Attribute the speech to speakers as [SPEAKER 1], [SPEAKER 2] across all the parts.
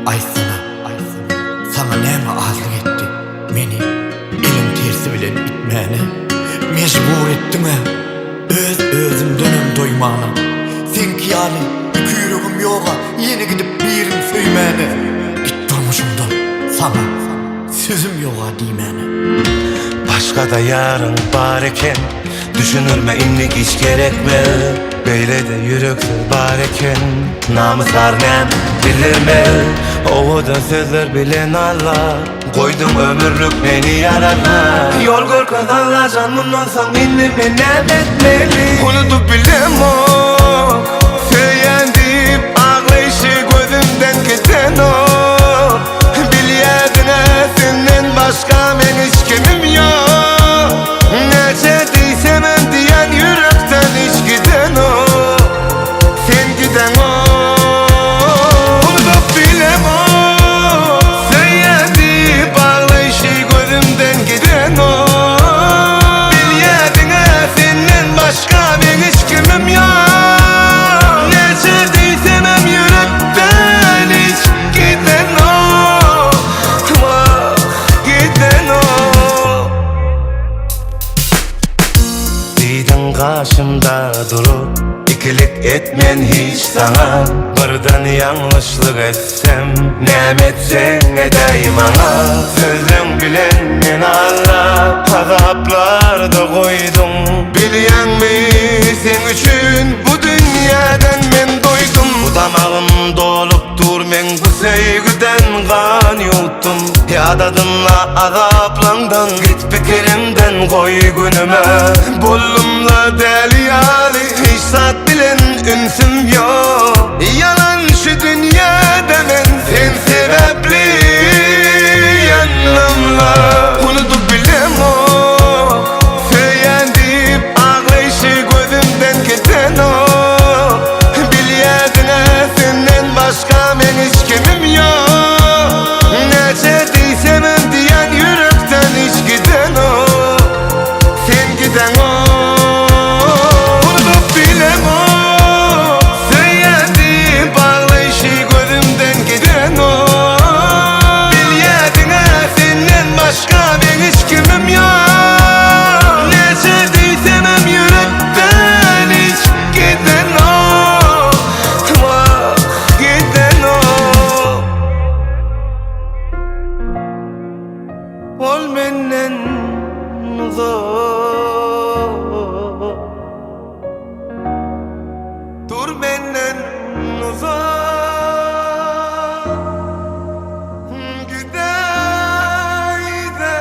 [SPEAKER 1] Aýtsana, aýtsana, saňa näme azlyk etdi? Meni eliň tersi bilen itmäne mejbur etdiň-ä. Öz-özümdenem doýmana. Seňki ýaly ýüregim ýog-a ýene gidip birin söýmäne. Git durmuşymdan, saňa sözüm ýog-a diýmäne.
[SPEAKER 2] Başga-da ýaryň bar eken Düşündirme indi giç gerekme Beýle-de ýüreksiz bar eken Namys-ar näme bildirme Owadan sözler bilen alla Goýduň ömürlik meni ýarala Ýol görkez Allajan mundan soň indi men näme etmeli Unudyp bilemok Söýýän diýip aglaýşy gözümden kesenok Bilýärdiň-ä senden başga meň hiç kimim ýok Näçe diýsemem diýen ýürekden hiç gidenok Sen gideňok Unudyp bilemok Söýýän diýip aglaýşy gözümden gidenok Bilýärdiň-ä senden başga meň hiç kimim ýok Näçe diýsemem ýürekden hiç gidenok Wah, gidenok Diýdiň gaşymda durup Ikilik etmen hiç saňa Birden ýalňyşlyk etsem Näme etseň edäý maňa Sözleň bilen meni aldap Azaplarda goýduň Bilýäňmi seň üçin bu dünýäden men doýdum Bu damagym dolup dur meň bu söýgüden gan ýuwtdum Ýadadymla azaplaňdan Git pikirimden goý günüme Boldumla däli ýaly Hiç zat bilen ünsüm ýok Ýalan şu dünýäde men Sen sebäpli ýandymla Unudyp bilemok Söýýän diýip aglaýşy gözümden kesenok Bilýärdiň-ä senden başga meň hiç kimim ýok Näçe diýsemem diýen ýürekden hiç gidenok Sen gideňok Unudyp bilemok Söýýän diýip aglaýşy gözümden gidenok Bilýärdiň-ä senden başga meň hiç kimim ýok Näçe diýsemem ýürekden hiç gidenok Wah, gidenok Ol menden uzak Dur menden uzak Gidäýdä.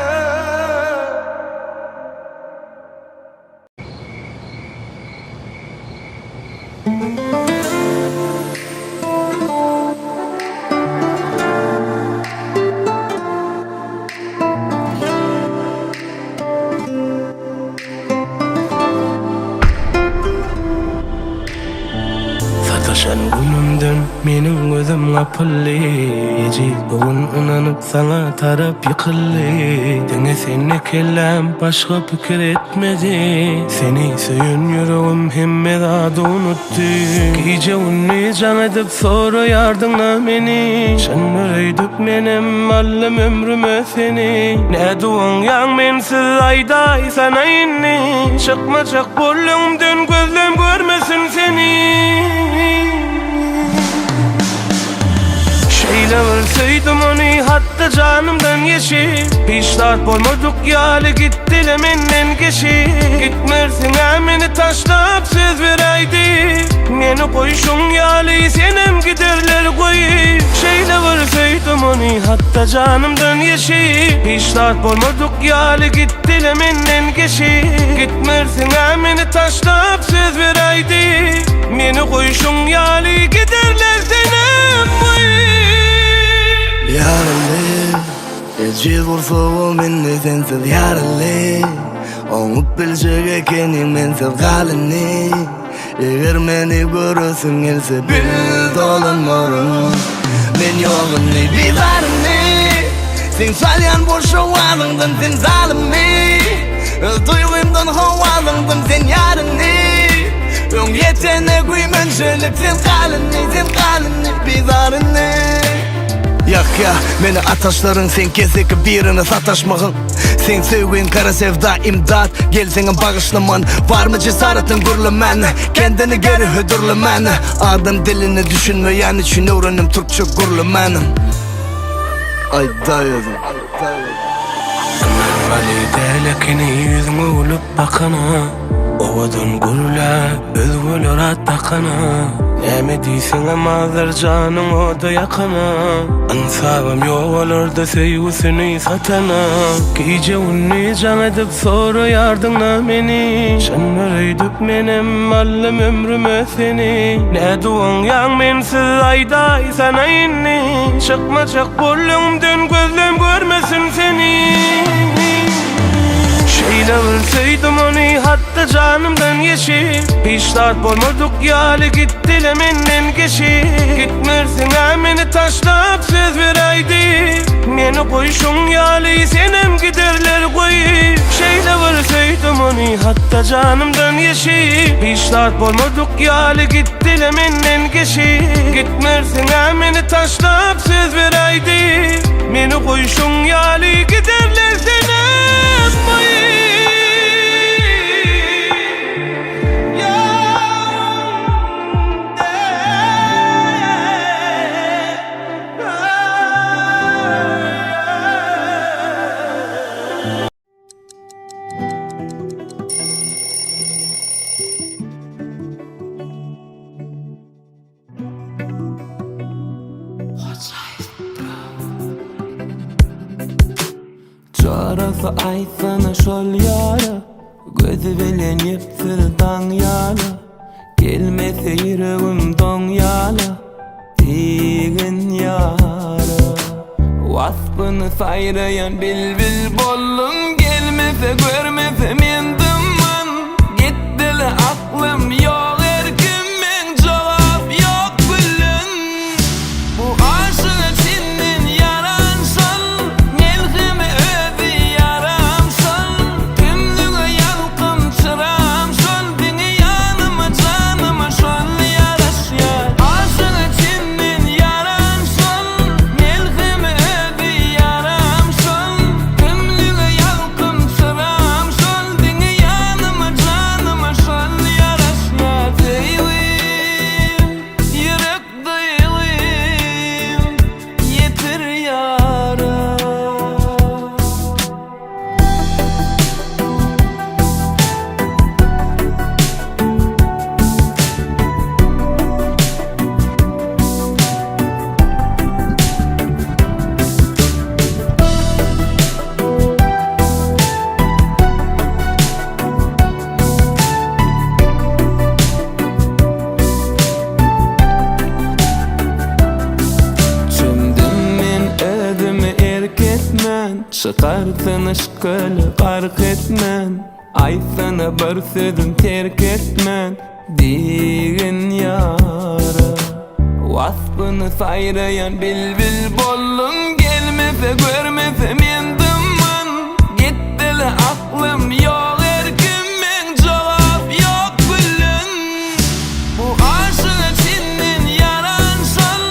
[SPEAKER 3] Sataşan günümden meniň gözüm gapyldy Ejiz bu gün ynanyp saňa tarap ýykyldy Diňe sende kelläm başga pikir etmedi Seni söýen ýüregim hemme zady unutdy Gije gündiz jaň edip Soraýardyň-a meni Çyndyr öýdüp menem aldym ömrüme seni Nädip oňýaň mensiz aýdaýsana indi Çykmajak bol öňümden gözlem görmesin seni Şeýle bir söýdüm ony hatda janymdan geçip Hiç zat bolmadyk ýaly gitdile menden geçip Gitmersiň-ä meni taşlap söz beräýdi Meni goýşuň ýaly senem giderler goýup Şeýle bir söýdüm ony hatda janymdan geçip Hiç zat bolmadyk ýaly gitdile menden geçip Gitmersiň-ä meni taşlap söz beräýdi Meni goýşuň ýaly giderler senem goýup
[SPEAKER 4] Ýaraly, ejiz gursagym indi sensiz ýaraly Oňup biljek ekeniň mensiz galyny Eger meni göresiň gelse bil dolanmaryn Men ýok indi bizaryny Seň çalýan boş owazyňdan sen zalymmy Öz duýgymdan howazyňdym sen ýaryny Öň ýetene güýmenjelik sen galyny sen galyny bizaryny. ýakýa Meni ataşlaryň sen keseki birine sataşmagyň Seň söýgüň gara sevda imdat Gelseňem bagyşlaman Barmy jesaretin gürlemän Kendini geri hödürlemän Adam diline düşünmeýän üçin öwrendim türkçe gürlemän Aýdaý özüň.
[SPEAKER 3] Ynanmaly däl ekeni ýüzüňe gülüp bakana Owadan gürläp özgeler at dakana Näme diýseňem azar janyň oda ýakana Ynsabam ýok olarda söýgüsini satana Gije gündiz jaň edip soraýardyň-da meni Çyndyr öýdüp menem aldym ömrüme seni Nädip oňýaň mensiz aýdaýsana indi Çykmajak bol öňümden gözlem görmesin seni Şeýle bir söýdüm ony hatda janymdan geçip Hiç zat bolmadyk ýaly gitdile menden geçip Gitmersiň-ä meni taşlap söz beräýdi Meni goýşuň ýaly senem giderler goýup Şeýle bir söýdüm ony hatda janymdan geçip Hiç zat bolmadyk ýaly gitdile menden geçip Gitmersiň-ä meni taşlap söz beräýdi Meni goýşuň ýaly giderler senem goýup Çarasy aýtsana şol ýara Gözi bilen ýüpsüz daň ýala Gelmese ýüregim doň ýala Diýgin ýara Waspyny saýraýan bilbil boldum Gelmese görmese men dymman Gitdile aklym ýok erkim meň Jogap ýok gülüm Bu aşyga çenden ýaran şol Melhemi özi ýaram şol Tümlüge ýalkym çyram şol Diňe ýanyma janyma şol ýaraşýar Aşyga çenden ýaran şol Melhemi özi ýaram şol Tümlüge ýalkym çyram şol Diňe ýanyma janyma şol ýaraşýar Söýgim ýürek duýgym ýetir ýara. Çümdüm men özümi erk etmän Çykarsyn yşkyly gark etmän Aýtsana bir sözüm terk etmän Diýgin ýara Waspyny saýraýan bilbil boldum Gelmese görmese men dymman Gitdile aklym ýok erkim meň Jogap ýok gülüm Bu aşyga çenden ýaran şol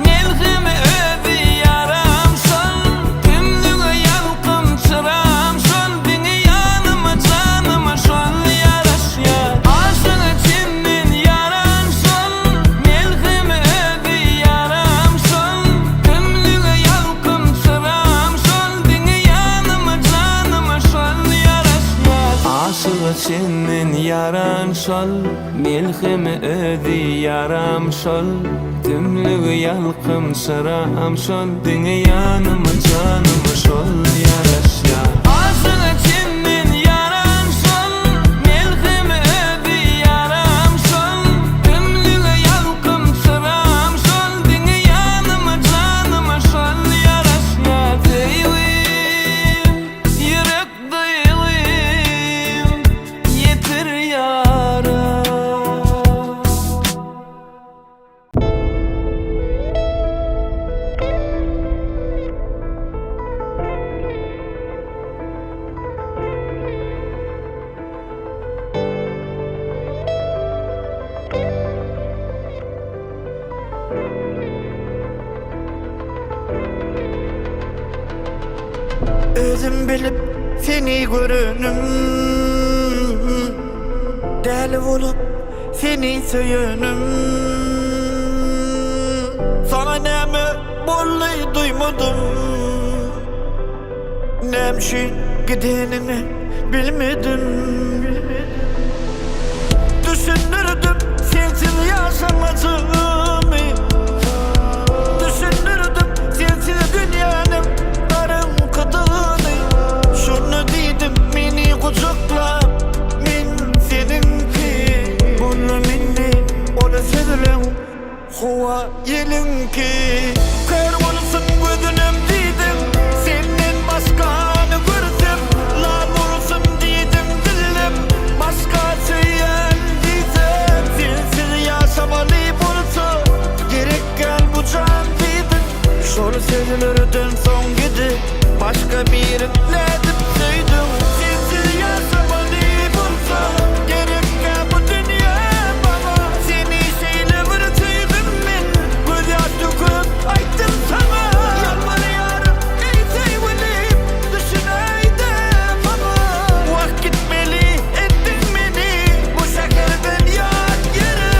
[SPEAKER 3] Melhemi özi ýaram şol Tümlüge ýalkym çyram şol Diňe ýanyma janyma şol ýaraşýar Aşyga çenden ýaran şol Melhemi özi ýaram şol Tümlüge ýalkym çyram şol Diňe ýanyma janyma şol ýaraşýar Aşyga çenden ýaran şol Melhemi özi ýaram şol Tümlügi ýalkym çyram şol Diňe ýanyma janyma şol ýaraşýar Aşyga çenden ýaran şol Melhemi özi ýaram şol Tümlüge ýalkym çyram şol Diňe ýanyma janyma şol ýaraşýar Söýgim ýürek duýgym ýetir ýara.
[SPEAKER 1] Özüm bilip seni görenim Däli bolup seni söýenim Saňa näme boldy duýmadym Näme üçin gideniňi bilmedim Düşündirdim sensiz ýaşamajygymy Düşündirdim sensiz dünýäniň garaňkydygyny Şonda diýdim meni gujaklap men seniňki Boldum indi ol sözleň Howa ýeliňki. Kör bolsun gözünem diýdiň, Senden başgany görsem, Lal bolsun diýdiň dillim, Başga söýýän diýsem, Sensiz ýaşamaly bolsa, Gerek däl bu jan diýdiň. Şol sözlerden soň gidip, Başga birin nädip söýdüň? Sensiz ýaşamaly bolsa, Gerekkä bu dünýä maňa. Seni şeýle bir söýdüm men, Gözýaş döküp aýtdym saňa. Ýalbarýaryn eý söýgülim, Düşünäý-de maňa. Wah gitmeli etdiň meni, Bu şäherden ýat ýere.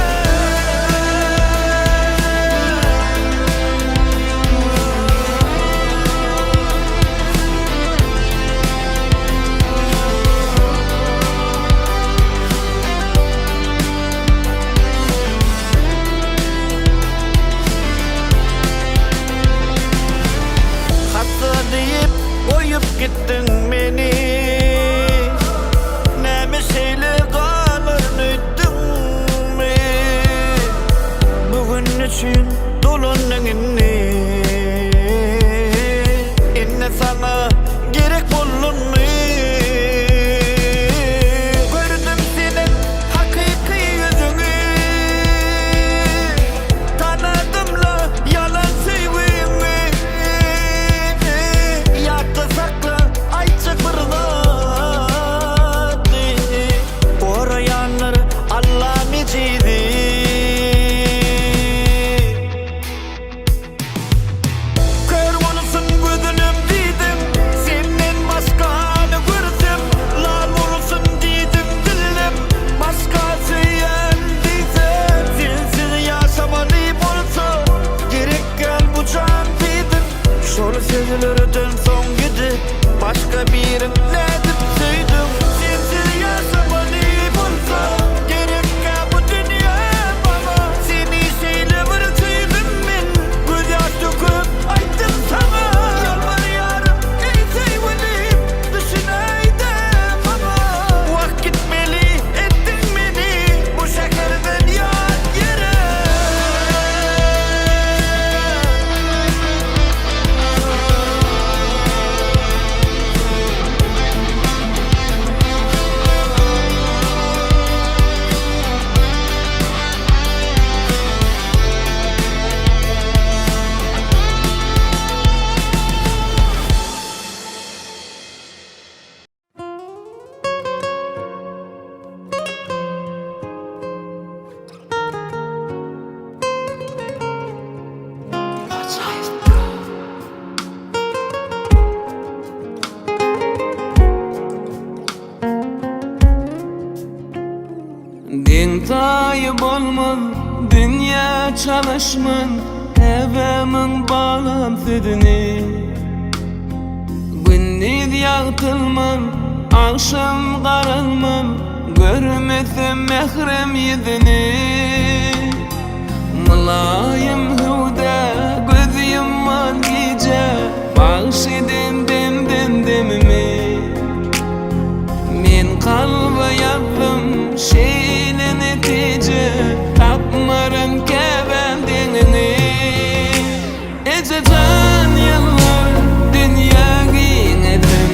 [SPEAKER 1] Hassa diýip goýup gitdiň meni Näme şeýle galaryn öýtdüňmi Bu gün üçin dolandyň indi Indi saňa gerek boldummy Gördüm seniň hakyky ýüzüňi Tanadym-la ýalan söýgüňi Ýatda sakla aýtjak bir zady Goraýandyr Alla mejizi. Kör bolsun gözünem diýdim, Senden başgany görsem, Lal bolsun diýdim dillim, Başga söýýän diýsem, Sensiz ýaşamaly bolsa, Gerek däl bu jan diýdim. Şol sözlerden soň gidip, Başga birin nädip söýdüň? Sensiz ýaşamaly bolsa, Gerekkä bu dünýä maňa. Seni şeýle bir söýdüm men, Gözýaş döküp aýtdym saňa. Ýalbarýaryn eý söýgülim, Düşünäý-de maňa. Wah gitmeli etdiň meni, Bu şäherden ýat ýere.
[SPEAKER 3] Deň-taýy bolmaz dünýä çalyşman Käbämiň balam sözüni Gündiz ýagtylman, agşam garalman Görmesem mährem ýüzüni Mylaýym hüwdä göz ýumman gije Bagş eden demden demimi Men kalba ýazdym şeýle netije Tapmaryn käbäm deňini Eje jan ýylgyr dünýä giňesin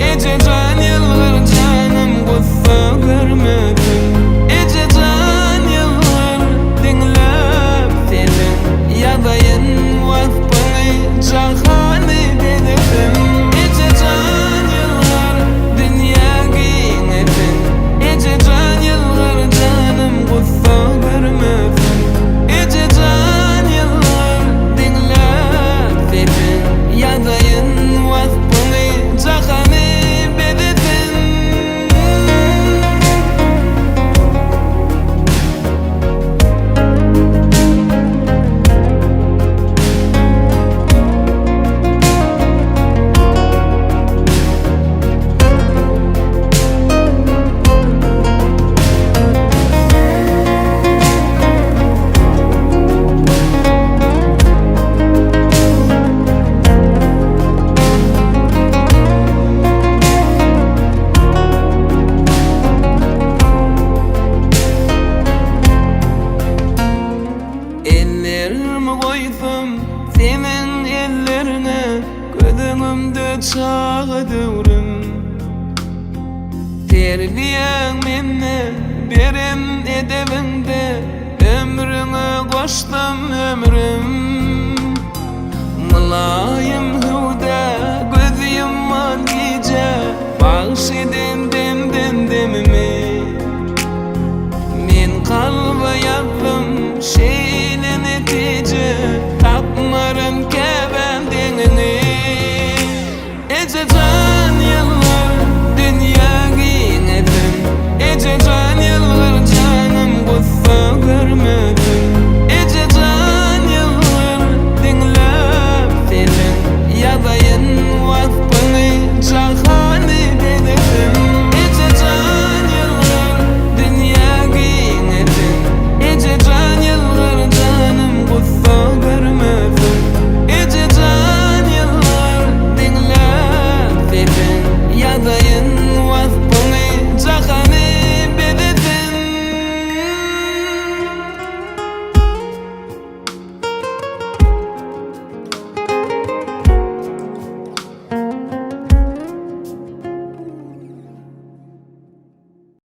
[SPEAKER 3] Eje jan ýylgyr janym gussa görmesin Eje jan ýylgyr diňläp sesiň Ýazaýyn waspyňy jahany bezesin Eje jan ýylgyr dünýä giňesin Eje jan ýylgyr janym gussa görmesin Eje jan ýylgyr diňläp sesiň. ömrüm seniň elleriňe Göz öňümde çaga döwrüm Terbiýäň mende beren edebiňde Ömrüňe goşdum ömrüm.